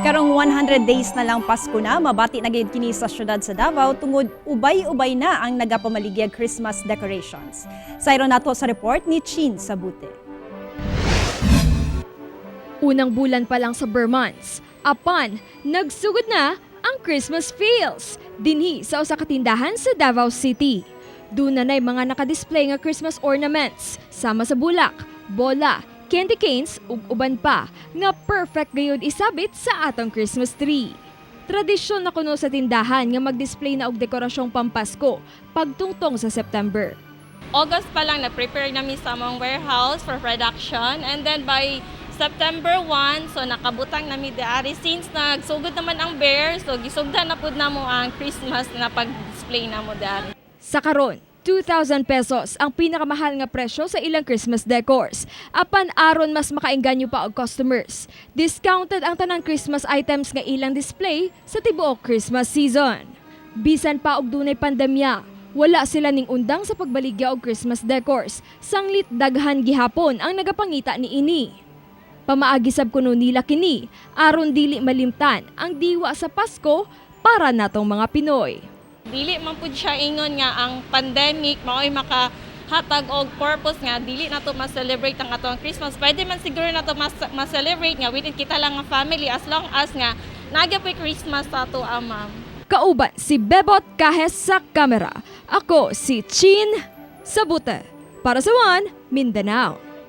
Karong 100 days na lang, Pasko na, mabati na gayud kini sa syudad sa Davao tungod ubay-ubay na ang nagapamaligyag Christmas decorations. Sayron nato sa report ni Chin Sabute. Unang bulan pa lang sa ber months, apan nagsugod na ang Christmas feels dinhi sa usa ka tindahan sa Davao City. Duna na'y mga nakadisplay nga Christmas ornaments sama sa bulak, bola, candy canes ug uban pa nga perfect gayud isabit sa atong Christmas tree. Tradisyon na kuno sa tindahan nga mag-display na og dekorasyong pampasko pagtungtong sa September. August pa lang, na-prepare namin sa among warehouse for production, and then by September 1, so nakabutang nami diari since nagsugod naman ang ber, so gisugdan na pud namo ang Christmas na pag-display namo diari. Sa karon, 2,000 pesos ang pinakamahal nga presyo sa ilang Christmas decors. Apan aron mas makaengganyo pa og customers, discounted ang tanang Christmas items nga ilang display sa tibuok Christmas season. Bisan pa og dunay pandemya, wala sila ning undang sa pagbaligya og Christmas decors. Sanglit daghan gihapon ang nagapangita niini. Pamaagi sab kuno nila kini aron dili malimtan ang diwa sa Pasko para natong mga Pinoy. Dili man pud siya ingon nga ang pandemic mao'y makahatag og purpose nga dili nato ma-celebrate ang atong Christmas. Pwede man siguro nato ma-celebrate nga within kita lang nga family, as long as nga naa gyapoy Christmas sa ato, ma'am. Kauban si Bebot Cajes sa kamera. Ako si Chin Sabute. Para sa One, Mindanao.